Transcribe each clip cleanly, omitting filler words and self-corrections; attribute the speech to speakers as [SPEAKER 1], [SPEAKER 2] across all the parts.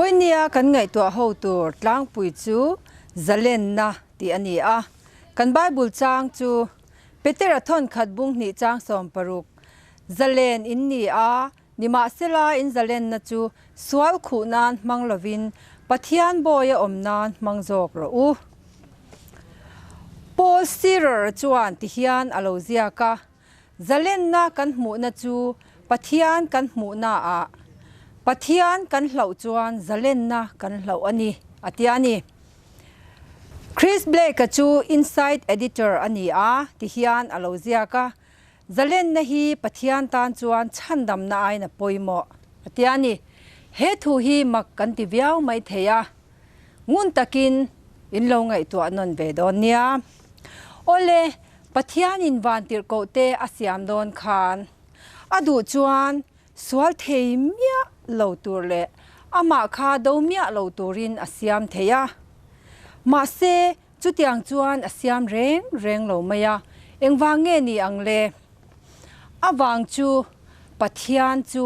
[SPEAKER 1] Vawinia kan ngaihtuah ho tur tlangpui chu zalenna tih a ni a. Kan Bible chang chu Petera thawnkhat bung hnih chang 60, Zalen in ni a, nimahsela in zalenna chu sual khuh nan hmang lovin Pathian bawi a awm nan hmang zawk rawh u. Paul Shearer chuan tihian a lo ziak a, Zalenna kan hmuhna chu Pathian kan hmuhnaah, Pathian kan hlauh chuan zalenna kan hlauh a ni, a ti a ni. Chris Blake-a chu Insight Editor a ni a, ti hian a lo ziak a, Zalenna hi Pathian tan chuan chhandamna aiin a pawimawh, a ti a ni. He thu hi mak kan ti viau mai thei a, ngun takin in lo ngaihtuah nawn ve dawn nia. Awle, Pathianin vantirhkohte a siam dawn khan a duh chuan sual thei miah lo tur leh amah kha do miah lo turin a siam thei a. Mahse, chutiang chuan a siam reng reng lo mai a, engvang nge ni ang le? A vang chu Pathian chu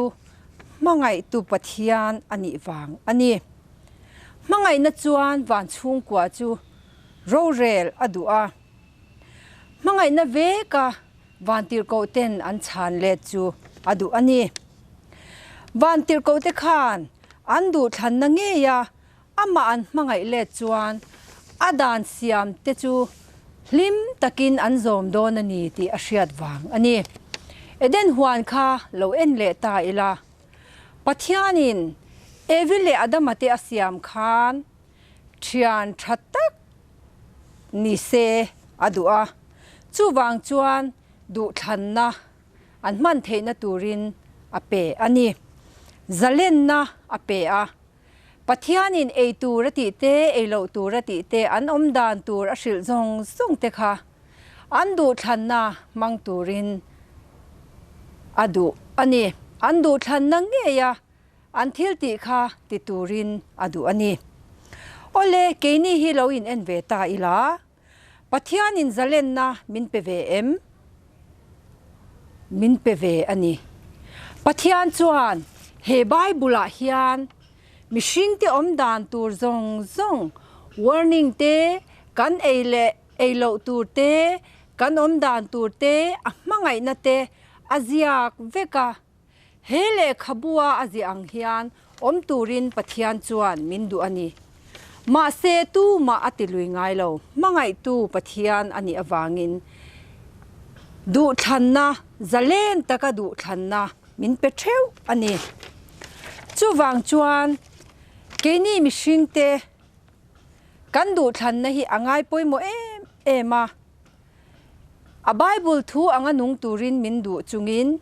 [SPEAKER 1] hmangaihtu Pathian a nih vang a ni. Hmangaihna chuan van chhungkua chu rorel a duh a. Hmangaihna veka vantirhkoh ten an chhan let chu a duh a ni. Vantirhkoh te khan an duhthlanna ngei a, amah an hmangaih let chuan a dan siam te chu hlim takin an zawm dawn a ni tih a hriat vang a ni. Eden huan kha lo en leh ta ila, Pathianin Evi leh Adama te a siam khan thian tha tak ni se a duh a, chuvang chuan duhthlanna an hman theihna turin a pe a ni. Zalenna a pe a, Pathianin ei tur a tih te, ei loh tur a tih te, an awm dan tur a hrilh zawng zawng te kha an duhthlanna hmang turin a duh a ni. An duhthlanna ngei a An thil tih kha ti turin a duh a ni. Awle, keini hi lo in en ve ta ila, Pathianin zalenna min pe ve em? Min pe ve a ni. Pathian chuan he Bible-ah hian mihringte awm dan tur zawng zawng, warning te, kan ei leh ei loh tur te, kan awm dan tur te, a hmangaihna te a ziak vek a. He lehkhabua a ziah ang hian awm turin Pathian chuan min duh a ni. Mahse, tumah a ti lui ngai lo. Hmangaihtu Pathian a nih avangin duhthlanna, zalen taka duhthlanna min pe theuh a ni. Chuvang chuan keini mihringte kan duhthlanna hi a ngai pawimawh em em a. A Bible thu anga nung turin min duh chungin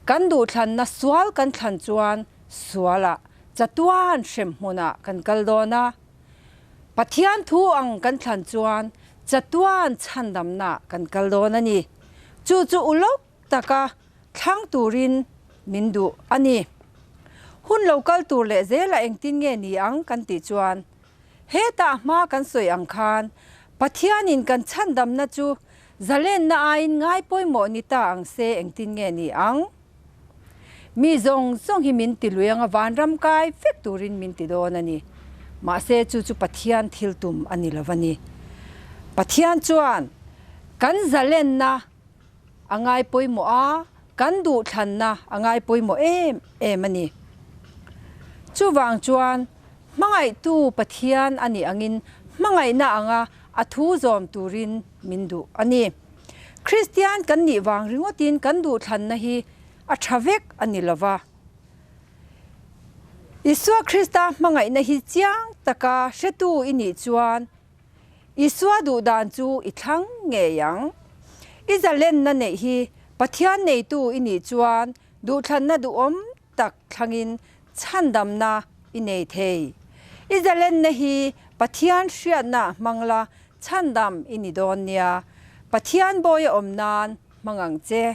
[SPEAKER 1] kan duhthlanna sual kan thlan chuan sualah chatuan hrem hmunah kan kal dawn a, Pathian thu ang kan thlan chuan chatuan chhandamnaah kan kal dawn a ni. Chu chu ulawk taka thlang turin min duh a ni. Hun lo kal tur leh zelah engtin nge ni ang kan tih chuan Hetah hma kan sawi ang khan Pathianin kan chhandamna chu zalenna aiin ngai pawimawh ni ta ang se engtin nge ni ang? Mi zawng zawng hi min ti lui anga vanram kai vek turin min ti dawn a ni. Mahse chu chu Pathian thil tum a ni lo a ni. Pathian chuan kan zalenna a ngai pawimawh a, kan duhthlanna a ngai pawimawh em em a ni. Chuvang chuan hmangaihtu Pathian a nih angin hmangaihna anga a thu zawm turin min duh a ni. Kristian kan nih vang ringawtin kan duhthlanna hi a tha vek a ni lova. Isua Krista hmangaihna hi chiang taka hretu i nih chuan Isua duh dan chu i thlang ngei ang. I zalenna neih hi Pathian neitu i nih chuan duhthlanna duhawm tak thlangin chhandamna i nei thei. I zalenna hi Pathian hriatna hmang la chhandam i ni dawn nia. Pathian bawi a awm nan hmang ang che.